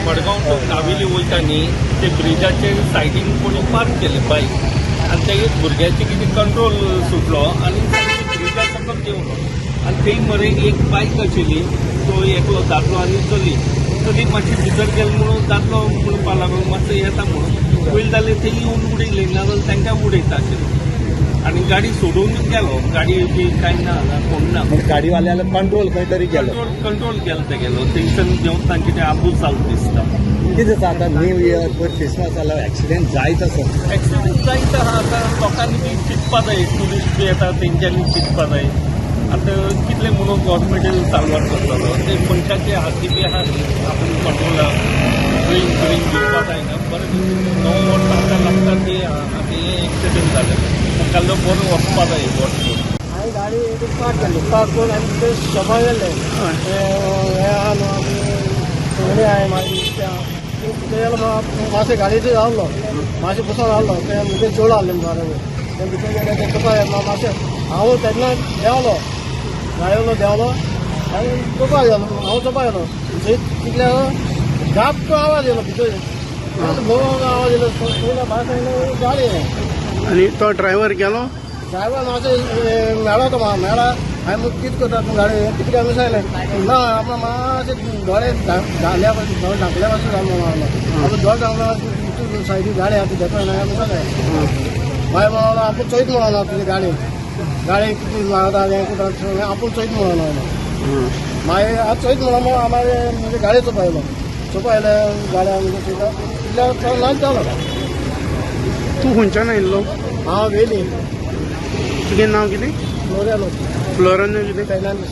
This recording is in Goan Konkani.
मडगांव टू नावेली वयता न्ही ते ब्रिजाचे सायडीन कोणी पार्क केले बायक आनी ते भुरग्याचे कितें कंट्रोल सुटलो आनी ब्रिजा सकयल देंवलो आनी थंय मरे एक बायक आशिल्ली, तो एकलो दादलो आनी चली. चली मातशी भितर गेली म्हणून दादलो म्हणपाक लागलो मातसो येता म्हणून. पयलीं जाल्यार थंय येवन उडयली, नाजाल्यार तांकां उडयता आशिल्लो. आनी गाडी सोडून गेलो, गाडी बी कांय ना, कोण ना. गाडीवाल्याला कंट्रोल खंय तरी गेलो. कंट्रोल कंट्रोल गेलो तेगेलो. थंयसर देंवता कितें आबूज जालो दिसता. कितें जाता आतां न्यू इयर, पयर क्रिसमस जालो, एक्सिडेंट जायत आसा. एक्सिडंट जायत आहा. आतां लोकांनी बी चिंतपा जाय, ट्युरिस्ट बी येता तेंच्यांनी चिंतपा जाय. आतां कितले म्हणून गव्हर्मेंट साल्वार करतलो? ते मनशाचे हाती बी आहा न्ही, आपूण कंट्रोला ड्रिंक ड्रिंक दिवपा जायना. बरें, 9 वर्सां आतां लागता ती आतां हें एक्सिडंट जालें. मुखाल्लो बरो वचपा जाय वर्स. हांवें गाडी पार्क केल्ली. पार्क करून आमी थंय शॉपार गेल्ले. हें आहा न्हू, आमी सगळीं आहाय. मागीर थंय गेलो, मातशें गाडयेचेर रावलो, मातशें बसोन रावलो. ते मुगे चेडो आहलें बरोबर. ते भितर गेले, ते चोवपा मातशें. हांव तेन्ना देंवलो, गाडयेवयलो देंवलो आनी चोवपा गेलो. हांव चोवपा गेलो थंय, तितल्या धापटो आवाज येयलो भितर, भोव आवाज येयलो. पयलो भायर सांगलें गाडी येयलें. आनी तो ड्रायव्हर गेलो? ड्रायव्हर मातशें मेळ्ळो तो म्हाका मेळ्ळा. हांवें मग कितें करता तूं गाडी कितें आमी सांगलें ना. आपलो मातशें दोळे धांपल्या पासून, दोळे धांपल्या पासून जालो म्हणलो. आपलो दोळे धांपल्या तूं सायडी गाडी आहा ती घेतो ना आमी सांगलें. मागीर म्हणलो आपूण चोयत म्हणलो, तुजी गाडी गाडी कितें लागता हें कुठं आपूण चोयत म्हणलो. मागीर हांव चोयत म्हणलो, मागीर म्हणजे गाडी चोवपा येयलो. चोवपा येयले गाडी आमी चोयता तितल्या तो लॉन्च जालो. तूं खंयच्यान आयिल्लो? हांव वेली. तुजें नांव कितें? फ्लोरियालो. फ्लोरन कितें? फेर्नांडीस.